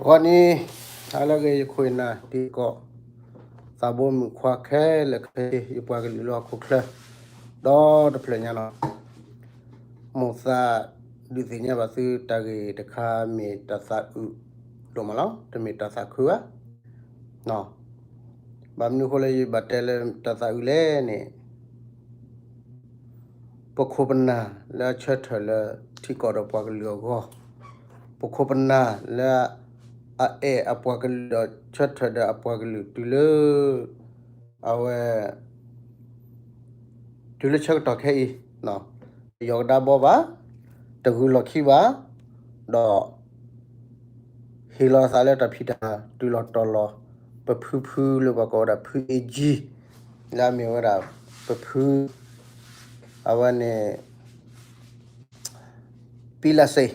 ဂီၤန့ၣ် ဟါလၢအဂ့ၤ ယခိၣ်ယနၢ် ထံကီၢ် သးဘိမုၣ်ခွါခဲလၢာ်ခဲဆ့ ယပှၤကလုာ်လၢဟီၣ်ခိၣ်ချၢ ဒီတဖျၢၣ်ညါနီၤ, မိၢ်သးဒုးသ့ၣ်ညါဘၣ်သု တၢ်ဂ့ၢ်တခါ မ့ၢ်တၢ်သးအုးဒိၣ်မးလီၤ, တမ့ၢ်တၢ်သးခုဘၣ်. ဘၣ်မနုၤအဃိလၢယဘၣ်တဲလၢတၢ်သးအုးလဲၣ်န့ၣ် ပခိၣ်ပနၢ်လၢအဆၢထၢၣ်လၢထံကီၢ်ဒီးပှၤကလုာ်အဂီၢ်, ပခိၣ်ပနၢ်လၢအအဲၣ်အပှၤကလုာ်ဒီးဆၢထၢၣ်ဒီးအပှၤကလုာ်တုၤလၢ အဝဲ တုၤလၢဆၢကတီၢ်ခဲအံၤ တယီၢ်ကဒါဘီဘၣ်, တဂုာ်လီၢ်ခံဘၣ်, ဒီး ဟ့ၣ်လီၤသးလၢတၢ်ဖံးတၢ်မၤ တုၤလီၤတီၤလီၤ, ပဖုဖုလၢပှၤကိးဝဲဒၣ်ဖု A G လၢအမ့ၢ်ဝဲဒၣ် ပဖု အဝဲန့ၣ် ပံလၢ်စ့ၣ်,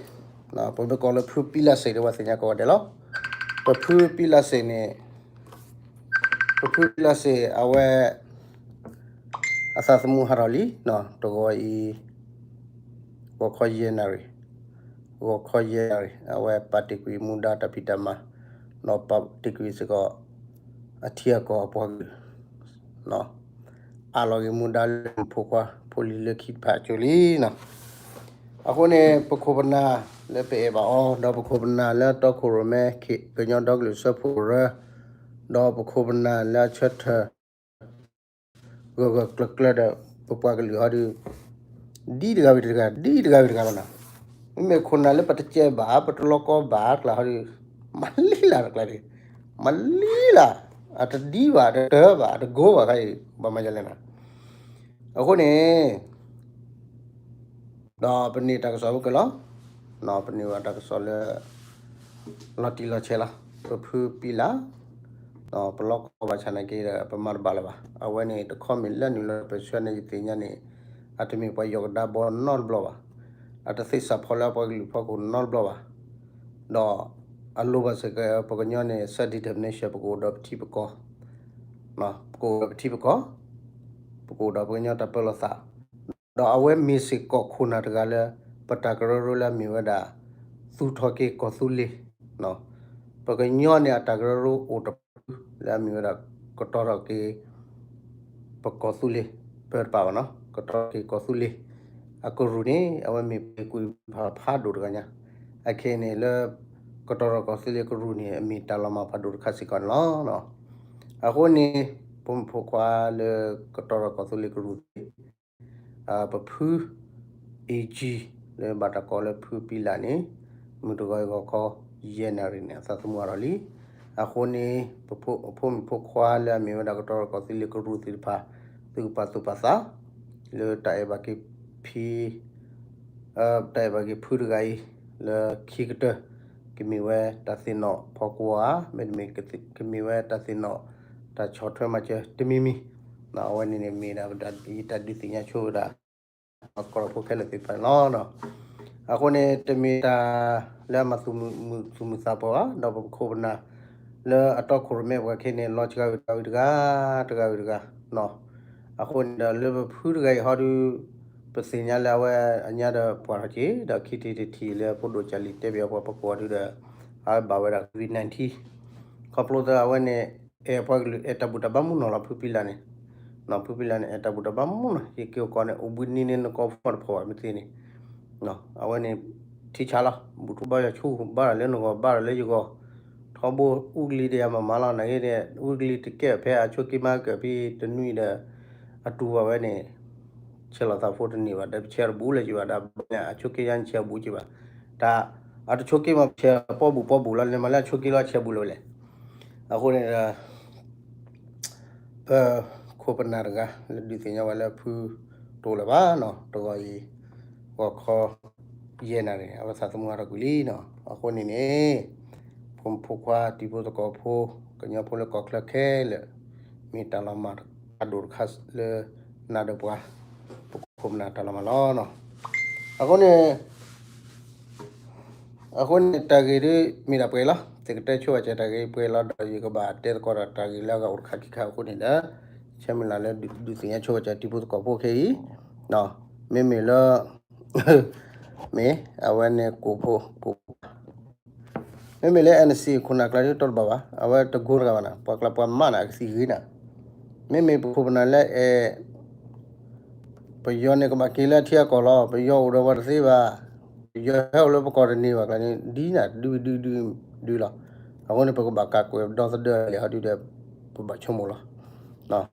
ပမ့ၢ်ကိးလၢဖုပံလၢ်စ့ၣ်ဒီး ပှၤသ့ၣ်ညါကိးဂၤဒဲးလီၤ. ပဖုပံလၢ်စ့ၣ်န့ၣ် ပဖုပံလၢ်စ့ၣ် အဝဲ အသးသမူဟးထီၣ်လံ, တဂီၤအံၤ ဂီၤခီယဲၢ်နၣ်ရံၣ်, ဂီၤခီယဲၢ်နၣ်ရံၣ် အဝဲပာ်တ့ၢ်ကွံာ်မူဒါတၢ်ဖံးတၢ်မၤ, ဒီးပာ်တ့ၢ်ကွံာ်စ့ၢ်ကီး အထံအကီၢ်အပှၤကလုာ် အးလီၤက့ၤမူဒါလၢမုၣ်ဖိခွါဖိလံၤလၢခံတဖၣ်အစိၤလံနီၤ. အဃိန့ၣ် ပခိၣ်ပနၢ်လၢပအဲၣ်ဘၣ်အီၤ ဒီးပခိၣ်ပနၢ်လၢအတီခိၣ်ရိၣ်မဲ ကညီဒီကလုာ်စၢဖှိၣ်ကရၢ, ဒီးပခိၣ်ပနၢ်လၢအဆၢထၢၣ် ဂၢၢ်ဂၢၢ်ကျၢၤကျၢၤဒီး ပပှၤကလုာ်ဟီဒီး ဒ်တဂၤဝံၤတဂၤ ဒ်တဂၤဝံၤတဂၤလီၤနီၤ. မ့မ့ၢ်ခိၣ်နၢ်လၢပတကဲဘၣ် ပတလီကီဘၣ်ကျါဟီဒီး မၤလံလၢ်တကျါဒီး မၤလံလၢ်, အတဒ်ဘၣ် တတၢဘၣ် တကိဘၣ်ခါအံၤ ဘၣ်မၤယလဲၣ်နီၤ. အဃိန့ၣ် ဒီးပန့ၢ်တၢ်ကစီၣ်ဖိကလီၤ, ပန့ၢ်ဝဲတၢ်ကစီၣ်လၢ လီၤတံၢ်လီၤဆဲးလီၤ, ပဖုပံလၢ်, ပလီကီဘၣ်ဆၣ်နာ်က့ဒီး ပမၤတဘၣ်လၢၤဘၣ်. အဝဲန့ၣ် တခီမ့ၢ်လၢနုာ်လီၤပၢဆှၢန့ၣ် ယသ့ၣ်ညါန့ၣ် အတမ့ၢ်ပှၤယီၢ်ကဒါဘီနီတဘျီဘၣ်, အတသ့စးဖီလၢအပှၤကလုာ်ဖီခိၣ်နီတဘျီဘၣ်, ဒီးအလိၣ်ဘၣ်စ့ၢ်ကီး ပှၤကညီန့ၣ် self determination ပကအိၣ်ဒီးပထံပကီၢ်, ပကအိၣ်ဒီးပထံပကီၢ်, ပကအိၣ်ဒီးပှၤကညီတၢ်ပၢလီၤသး ဒီးအဝဲမ့ၢ်စ့ၢ်ကီးခိၣ်နၢ်တဂၤလၢ ပတၢ်ကရၢကရိလၢအမ့ၢ်ဝဲဒၣ် သူၣ်ထီၣ်က့ၤကီၢ်သူလ့ၤ, ပကညီန့ၣ်အတၢ်ကရၢကရိအိၣ်တဖုလၢအမ့ၢ်ဝဲဒၣ် ကတီၤထီၣ်က့ၤ ပကီၢ်သူလ့ၤ ပၢတပာ်ဘၣ်နီၤ, ကတီၤထီၣ်က့ၤကီၢ်သူလ့ၤ အကရူၢ်န့ၣ် အဝဲမ့ၢ်ပှၤကွံာ်ဖးဖးဒိၣ်တဂၤညါ, အခဲအံၤန့ၣ်လၢ ကတီၤထီၣ်ကီၢ်သူလ့ၤကရူၢ်န့ၣ် အမ့ၢ်တၢ်လီၤမၢ်ဖးဒိၣ်တခါစ့ၢ်ကီးန့ၣ်လီၤ. အဃိန့ၣ် ဖိမုၣ်ဖိခွါလၢကတီၤထီၣ်ကီၢ်သူလ့ၤကရူၢ်သ့ၣ် ပဖု A G လၢဘၣ်တၢ်ကိးလၢဖုပံလၢ်န့ၣ် မုၢ်တဂီၤအံၤဂီၤခီ ယဲၢ်နၣ်ရံၣ်န့ၣ် အသးသမူအါထီၣ်လံ. အဃိန့ၣ် ပဖိမုၣ်ဖိခွါလၢအမ့ၢ်ဝဲဒၣ်ကတီၤထီၣ်ကီၢ်သူလ့ၤကရူၢ်သ့ၣ်တဖၣ် သုကပာ်သူၣ်ပာ်သး လၢတၢ်အဲၣ်ဘၣ်က့ၤဖံ တၢ်အဲၣ်ဘၣ်က့ၤဖုတဂၤအံၤ လၢခံကတၢၢ် ကမ့ၢ်ဝဲတၢ်သ့ၣ်နီၣ်ဖီကွီၢ်ဧါ, မ့တမ့ၢ် ကမ့ၢ်ဝဲတၢ်သ့ၣ်နီၣ် တၢ်ဆီၣ်ထွဲမၤစၢၤတမံၤမံၤ, အဝဲန့ၣ်န့ၣ်မ့ၢ်ဒၣ်ပတၢ်ဒုးသ့ၣ်ညါဆိဝဲဒၣ် ကီၢ်ဖိခဲလၢာ်သ့ၣ်တဖၣ်န့ၣ်လီၤ. အဃိန့ၣ် တမ့ၢ်တၢ်လၢအမၤသူၣ်မုာ်သူၣ်မုာ်သးပှၢ်ဘၣ်, ဒီးပခိၣ်ပနၢ် လၢအတီခိၣ်ရိၣ်မဲပှၤခဲအံၤန့ၣ် လီၤတဂၤဝံၤတဂၤဝံၤတဂၤ, တဂၤဝံၤတဂၤနီၤ. အဃိန့ၣ်ဒီးလၢပဖုတဂၤအံၤဟီဒီး ပသ့ၣ်ညါလၢအဝဲအညါဒီးပှၢ်ထီၣ်က့ၤ ဒီးခံထံၣ်တထံၣ်လၢဖိဒိၣ်ကၢ်လံၤတဲဘၣ်ပှၤပကိးအီၤဒုဒီး အဝဲဘၣ်ဝဲဒၣ် COVID nineteen ခီဖျိသးအဝဲန့ၣ် အဲၣ်ပှၤကလုာ် အဲၣ်တၢ်ဘူၣ်တၢ်ဘါမုၢ်နီၢ်လီၤ ဖုပံလၢ်န့ၣ်, ဖုပံလၢ်န့ၣ် အဲၣ်တၢ်ဘူၣ်တၢ်ဘါမုၢ်နီၢ် ယက့ၤအိၣ်ကီၢ်န့ၣ် အိၣ်ဘှံးနံၤန့ၣ် နကိးဖီၣ်တဖီၣ်ဘၣ်မ့ၢ်သ့န့ၣ် အဝဲန့ၣ် ထံဆါလီၤ ဘူၣ်ထီၣ်ဘါယွၤဆိ ဘါတၢ်လၢနဂီၢ် ဘါတၢ်လၢယဂီၢ်, ထီဘိအူကလံၤဒီးယၤမၤမၤလီၤ နာ်က့န့ၣ် အူကလံၤတကဲဖဲအဆိးက့မၤကၢၢ်ဖဲတနွံဒီး အတူၢ်ဘၣ်ဝဲန့ၣ် ဆဲးလီၤသးဖိတန့ၢ်ဘၣ် ဒီးပဆဲးတဘူးလၢၤက့ၤဘၣ် ဒီးအဆိးက့ယါန့ၣ်ဆဲးဘူးက့ၤဘၣ်, တၢ် အတဆိးက့မး ဆဲးပီဘူးပီဘူးလီၤ လဲၤမၤလၢအဆိးက့လီၤဆဲးဘူးလီၤဝဲလဲၣ်, အဃိန့ၣ်ဒီး ပခိၣ်ပနၢ်တဂၤ လၢဒုးသ့ၣ်ညါဝဲလၢဖုတိၢ်လၢၤဘၣ်နီၤ တဂီၤအံၤ ဂီၤခီ ယဲၢ်နၣ်ရံၣ်န့ၣ် အဝဲသးသမူအါထီၣ်ကွံာ်လံနီၤ အဃိန့ၣ်န့ၣ် ဖိမုၣ်ဖိခွါတံၤဖိသကိးဖိ ကညီဖိလၢကီၢ်ချၢခဲလၢာ် မ့ၢ်တၢ်လီၤမၢ်ဖးဒိၣ်တခါလၢ နၤဒီးပှၤ ပခိၣ်ပနၢ်တၢ်လီၤမၢ်လီၤနီၤ အဃိန့ၣ် အဃိန့ၣ် တၢ်ဂ့ၢ်ဒ်မ့ၢ်ဒၣ်ပှဲၤလီၤ သုကတဲဆိဘၣ်စၢၤတၢ်ဂ့ၢ်ပှဲၤလီၤဒီး ယကဘၣ်တဲသကိးဒီးတၢ်ဂ့ၢ်လၢအဂၤအိၣ်တခါခံခါအဃိန့ၣ်ဒီး ဆၢမုၢ်လၢ်လၢဒုးသ့ၣ်ညါဆိဘၣ်စၢၤတံၤဖိသကိးဖိခဲအံၤ မ့မ့ၢ်လၢ မ့ၢ်အဝဲန့ၣ်ကိၣ်ဖိ ကိၣ် မ့မ့ၢ်လၢ N C A ခိၣ်နၢ်ကျါဒ်တတီတဘၣ်ဘၣ်, အဝဲတကိတဂၤဘၣ်နၤ, ပှၤကျါပှၤမးနၤအကသံၣ်ဂ့ၤနၤ, မ့မ့ၢ်ပခိၣ်ပနၢ်လၢအဲ ပယီၤန့ၣ်ကဘၣ်က့ၤလၢအထံအကီၢ်လီၤ, ပယီၤအိၣ်ဒီးပှၤတသ့ဘၣ်, ပယီၤဟဲအိၣ်လၢပကီၢ်တန့ၢ်ဘၣ်ကျါန့ၣ် ဒ်နၤဒုဒုဒုဒုလီၤ. အဃိန့ၣ် ပကဘၣ်ကးကွဲးဒီသဒၢလံဟီဒုဒီး ပဘၣ်ဆိကမိၣ်လီၤ.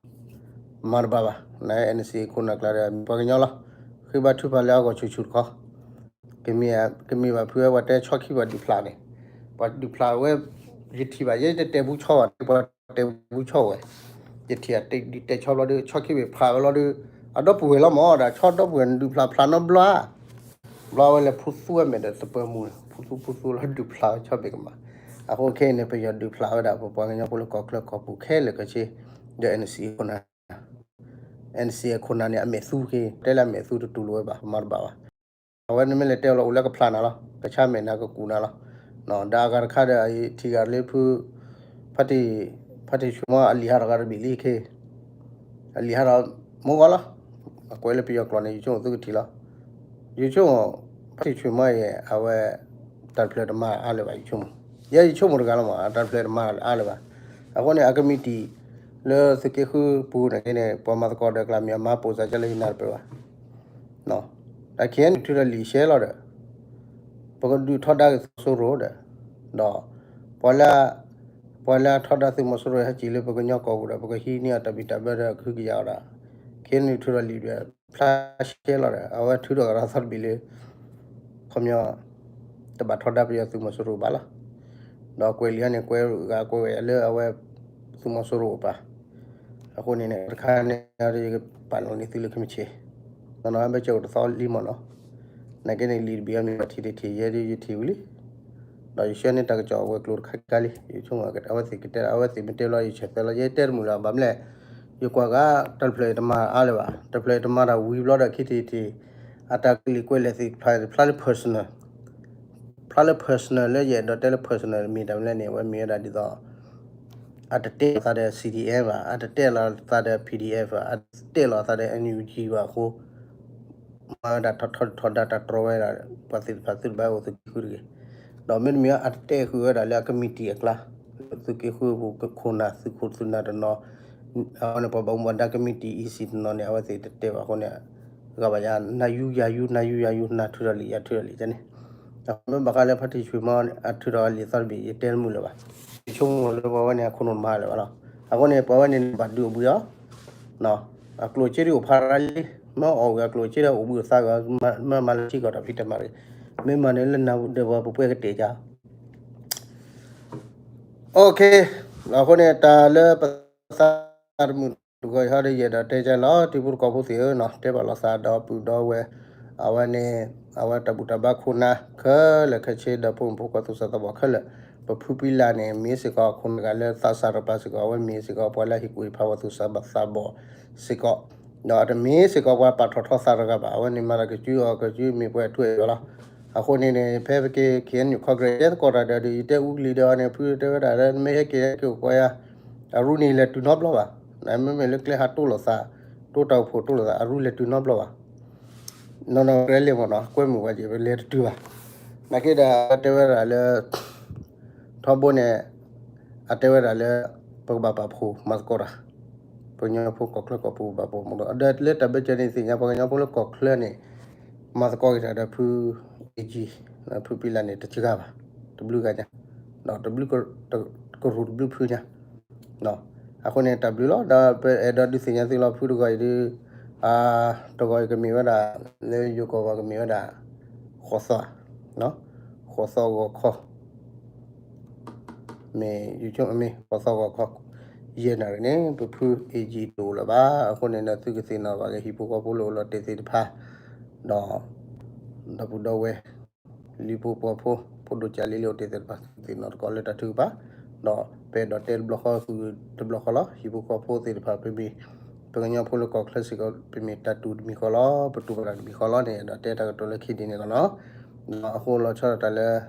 မၤတဘၣ်ဘၣ်, N C A ခိၣ်နၢ်ကျါဒီးမ့ၢ်ပှၤကညီလီၤ, ဃ့ဘါထုကဖၣ်လၢအဂီၢ်ဆူၣ်ဆူၣ်တခီ ကမ့ၢ်ဘၣ်ဖုဝဲပှၤတဲဆီခံပှၤဒုးဖျးန့ၣ်, ပှၤဒုးဖျးဝဲ, ယထံၣ်ဘၣ် ယတတဲဘူးဆီဘၣ် ပှၤတဲဘူးဆီဝဲ, ယထံၣ်အတဲဒုးတဲဆီဘျီဒီး ဆီခံဘ့ၣ်ဖျးဝဲလီၤဒီး, အဒီပုၢ်ဝဲၢ်လီၤမး ဒီးဆီဒီပုၢ်ဝဲၢ်နဒုးဖျးဖျးနီတဘျီဧါ, ဘျီဝဲလဲၤဖူသူဝဲမဲာ်ဒီးသပၢၤမုၢ်, ဖူသူဖူသူလီၤဒုးဖျးဝဲဆီဘ့ၣ်ကမၣ်, အဃိခဲအံၤန့ၣ် ပယီၤဒုးဖျးဝဲဒၣ် ပပှၤကညီဖိလၢကီၢ်ချၢကီၢ်ပူၤခဲလၢာ်ခဲဆ့, ဒီး N C A ခိၣ်နၢ် N C A ခိၣ်နၢ်န့ၣ် အမဲာ်သူက့ၤ တဲလၢအမဲာ်သူတတူၢ်လိာ်ဝဲဘၣ် မၤတဘၣ်ဘၣ်. အဝဲန့ၣ်မ့ၢ်လဲၤတဲအီၤလီၤ အိၣ်လၢကဖျးနၤလီၤ, ကဆါမဲာ်နၤကကူးနၤလီၤ. ဒီးအဂၤတခါဒီး အထံၣ်ဂၤလၢဖု ဖါတံၢ်, ဖါတံၢ်ဆွံမီအလံာ်ဟးထီၣ်ဂၤတဘ့ၣ်လံခ့, အလံာ်ဟးထီၣ်မိၢ်ဂီၤလီၤ. အကွဲးလၢပယီၤကျိာ်န့ၣ် ယဆိကမိၣ်သုကထံၣ်လီၤ. ယဆိကမိၣ် ဖါတံၢ်ဆွံမီအံၤ အဝဲ တၢ်တဖျၢၣ်တမၤအါလၢၤဘၣ် ယဆိကမိၣ်, ယဲယဆိကမိၣ်တဂၤလီၤမး တၢ်တဖျၢၣ်တမၤအါလၢၤဘၣ်. အဃိန့ၣ် အကမံးတံာ် လၢသုးက့ဃုပူၤန့ၣ်န့ၣ် ပှၤမၤသကိးဒီးကျါမ့ၢ်အမၤပိာ်စၢၤကလဲၣ်ယနၢ်တပၢၢ်ဘၣ်. တၢ်ခံဂၤန့ၣ် ထုးထီၣ်လံာ်ရှဲလီၤဒီး ပကဒုးထီဒါက့ၤသုးမီၤစိရိၤဒီး, ဒီး ပှၤလၢ ပှၤလၢအထီဒါသုးမီၤစိရိၤဟဲက့ၤလၢပကညီကီၢ်ပူၤဒီး ပကဟံးန့ၢ်အီၤတၢ်ဘံၣ်တၢ်ဘၢဒီးကဟုကယာ်အီၤဒီး, ခံဂၤန့ၣ်ထုးထီၣ်လံာ်ဒီး ဖျါရှဲလီၤဒီး အဝဲထုးထီၣ်ကဒီးသီတဘ့ၣ်လၢ ခီပညီ တဘၣ်ထီဒါပယီၤသုးမီၤစိရိၤဘၣ်လီၤ. ဒီးကွဲးလံာ်အံၤန့ၣ် ကွဲးဂၤကွဲးဝဲလၢအဝဲ သုးမီၤစိရိၤအပၢ်, အဃိန့ၣ်န့ၣ် တခါန့ၣ် ယကပာ်လီၤန့ၢ်သုလၢခံမုၢ်ဆ့ၣ်, နီၢ်နီၢ်ဘၣ်ကၠိတသီလံမ့ၢ်နီၤ, နာ်က့န့ၣ် လံာ်တဘ့ၣ်အံၤမ့ၢ်ပှၤထံၣ်တထံၣ် ယဲဒ်ယထံၣ်ဝံၤလံ, ဒီးယဆှၢန့ၢ်တၢ်ကစီၣ်ဝဲၤကျိၤတခါခါလံ, ယဆိကမိၣ်အဝဲသ့ၣ်ကတဲ အဝဲသ့ၣ်မ့ၢ်တဲဘျီ ယဆဲးသၢလီၤ ယတဲတမုာ်လၢၤဘၣ်မနုၤလဲၣ်, ယကွၢ်ဂၤ တၢ်တဖျၢၣ်တမၤအါလၢၤဘၣ်, တၢ်တဖျၢၣ်တမၤတၢ်ဝံၤဘျီဒီးခံထံၣ်ထံၣ်, အတၢ်ကလံၤကွဲးလၢာ်သ့ၣ်တဖၣ်န့ၣ် ဖျါလၢ personal ဖျါလၢ personal လၢယအဲၣ်ဒိးတဲလၢ personal မ့ၢ်တၢ်မနုၤလဲၣ်န့ၣ် အဝဲမ့ၢ်ဝဲဒၣ်ဒ်သိး အတတဲလီၤသးဒီး C D M ဘၣ်, အတတဲလီၤသးဒီး P D F ဘၣ်, အတတဲလီၤသးဒီး N U G ဘၣ်အဃိ မၤဝဲဒၣ်ထီဒါထီဒါတၢ်တြီဝဲဒၣ် ပှၤသ့ၣ်တဖၣ်သုတဘၣ်အိၣ်သုးက့ဃုတဂ့ၤ, ဒီးမ့တမ့ၢ်အတတဲဃုာ်ဝဲဒၣ်လၢအကမံးတံာ်အကျါ, သုးက့ဃုပူၤခိၣ်နၢ်သုးခိၣ်သုးနၢ်တနီၤ, အဝဲန့ၣ်ပှၤဘၣ်မူဘၣ်ဒါကမံးတံာ် E C တနီၤန့ၣ် အဝဲသ့ၣ်တတဲဘၣ်အဃိန့ၣ်, ဂၤဘၣ်ယၤ နၤယူယၤယူ နၤယူယၤယူ နၤထုးထီၣ်လံာ်ယၤထုးထီၣ်လံာ်န့ၣ်, အမ့ၢ်ဘၣ်ဃးလၢဖါတံၢ်ဆွံမီအထုးထီၣ်လံာ်သီတဘ့ၣ် ယတဲတမုာ်လၢၤဘၣ်, ယဆိကမိၣ်လၢပှၤဝဲန့ၣ်အခိၣ်နူာ်တမၤလၢၤဘၣ်လီၤ, အဃိန့ၣ် ပှၤဝဲန့ၣ်ဘၣ်ဒုးအိၣ်ဘှံးအီၤ အကျိၣ်စ့ဒ်အိၣ်ဖးရၤလံ, မ့ၢ်အီၣ်ဝဲအကျိၣ်စ့ဒီးအိၣ်ဘှံးအိၣ်သါဂီၤ, မ့ၢ်မၤလၢထံကီၢ်တၢ်ဖံးတၢ်မၤတဂ့ၤ, မ့ၢ်မၤန့ၣ်လၢနၤဒီးပှၤပပှဲကတဲာ်ကၢ, OK, အဃိန့ၣ် တၢ်လၢပသးတမုာ်တဂီၤအံၤဟီဒီး ယအဲၣ်ဒိးတဲကၢလီၤ ထံဖိကီၢ်ဖိသ့ၣ်ဧၢနီၤ, တဲဘၣ်လိာ်သးဒီပုၢ်ဒီဝဲၢ်, အဝဲန့ၣ် အဝဲတၢ်ဘူၣ်တၢ်ဘါခိၣ်နၢ်ခဲလၢာ်ခဲဆ့ ဒီးဖိမုၣ်ဖိခွါသူၣ်စၢ်သးဘီၣ်ခဲလၢာ်, ပဖုပံလၢ်န့ၣ် မ့ၢ်စ့ၢ်ကီးအခိၣ်နၢ်ဂၤလၢသးစၢ်တပၤစ့ၢ်ကီး, အဝဲမ့ၢ်စ့ၢ်ကီးပှၤလၢဟ့ၣ်ကူၣ်ဟ့ၣ်ဖးပှၤသူၣ်စၢ်ဘၣ်သးဘီၣ်စ့ၢ်ကီး, ဒီးတမ့ၢ်စ့ၢ်ကီးပှၤပာ်ထီၣ်ထီသးတဂၤဘၣ်, အဝဲန့ၣ်မၤတၢ်ကစုအီၤကစုမ့ၢ်ပှဲၤအထူအယိာ်လီၤ. အဃိန့ၣ်န့ၣ် ဖဲပက့ၤ K N U Congress ယဲသကိးတၢ်ဒီး ယတဲအူကလံၤဒီးန့ၣ် ဖုတဲဝဲဒၣ်လၢ နမ့ၢ်ဟဲက့ၤဟဲက့ၤအိၣ်ကီးယၤ အရူန့ၣ်လဲၤတုၤနီတဘျီဘၣ်, နမ့မ့ၢ်လၢကျဲဟးတိၢ်လိာ်သး, တိၢ်တၢ်အိၣ်ဖှိၣ်တိၢ်လိာ်သး အရူလဲၤတုၤနီတဘျီဘၣ်, နီၢ်နီၢ်ရဲလံမ့ၢ်နီၤ ကွဲမုာ်ဝဲက့ၤ ပလဲၤတတုၤဘၣ်, နာ်က့ဒီးတဲဝဲဒၣ်လၢ ထီဘိန့ၣ် အတဲဝဲဒၣ်လၢ ပကဘၣ်ပာ်ဖှိၣ်မၤသကိးတၢ်, ပှၤကညီဖိကီၢ်ချၢကီၢ်ပူၤဘၣ်ပာ်ဖှိၣ်မၤသကိး, ဒီးလၢတၢ်ဘၢၣ်စၢၤန့ၣ်သ့ၣ်ညါ ပှၤကညီဖိလၢကီၢ်ချၢန့ၣ် မၤသကိးက့ၤတၢ်ဒီးဖု A G, ဖုပံလၢ်န့ၣ် တစှၤဘၣ်, တဘျုးဂၤညါ, ဒီးတဘျုးကရူၢ်တဘျုးဖုညါ အဃိန့ၣ်တၢ်ဘျုးလီၤ. ဒီးပအဲၣ်ဒိးဒုးသ့ၣ်ညါသုလီၤ ဖုတဂီၤအံၤဒုး, တဂီၤအံၤကမ့ၢ်ဝဲဒၣ် လၢယိၤကီၢ်ပူၤကမ့ၢ်ဝဲဒၣ် ဃိးသီ, ဃိးသီဂီၤခီ မ့ၢ်ယဆိကမိၣ်မ့ၢ် ဃိးသီဂီၤခီ ယဲၢ်နၣ်ရံၣ်န့ၣ် ပဖု A G တအိၣ်လၢၤဘၣ်. အဃိန့ၣ်ဒီး သုကသ့ၣ်နီၣ်ဘၣ်က့ၤ ဟံၣ်ဖိဃီဖိလၢအိၣ်လီၤတဲာ်သ့ၣ်တဖၣ်, ဒီး ဒီပုၢ်ဒီဝဲၢ် လံၤဖိပှၤဖိ ဖိဒိၣ်ကၢ်လံၤလၢအိၣ်တဲာ်သ့ၣ်တဖၣ် သုကသ့ၣ်နီၣ်တကီၢ်လၢတၢ်ထုကဖၣ်, ဒီးပအဲၣ်ဒိးတဲတဘျီဃီဃုာ်တဘျီဃီလီၤ. ဟံၣ်ဖိဃီဖိသ့ၣ်တဖၣ် ပမ့ၢ် ပကညီဖိလၢကီၢ်ချၢစ့ၢ်ကီး ပမ့ၢ်တၢ်တူၢ်တမံၤဃီလီၤ, ပတူၢ်ဘၣ်တၢ်တမံၤဃီလီၤန့ၣ် အဲၣ်ဒိးတဲတၢ်ကတိၤလၢခံဒ်န့ၣ်လီၤနီၤ. ဒီးအဃိလီၤဆီဒၣ်တၢ်လၢ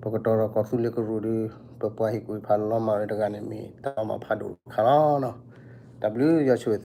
ပကတီၤထီၣ်ကီၢ်သူလ့ၤကရူၢ်ဒီး ပပှၤဟ့ၣ်ကူၣ်ဟ့ၣ်ဖးလီၤမၢ်ဝဲတဂၤန့ၣ် မ့ၢ်တၢ်လီၤမၢ်ဖးဒိၣ်တခါလီၤနီၤ. တၢ်ဘျုးယွၤဆိၣ်ဂ့ၤ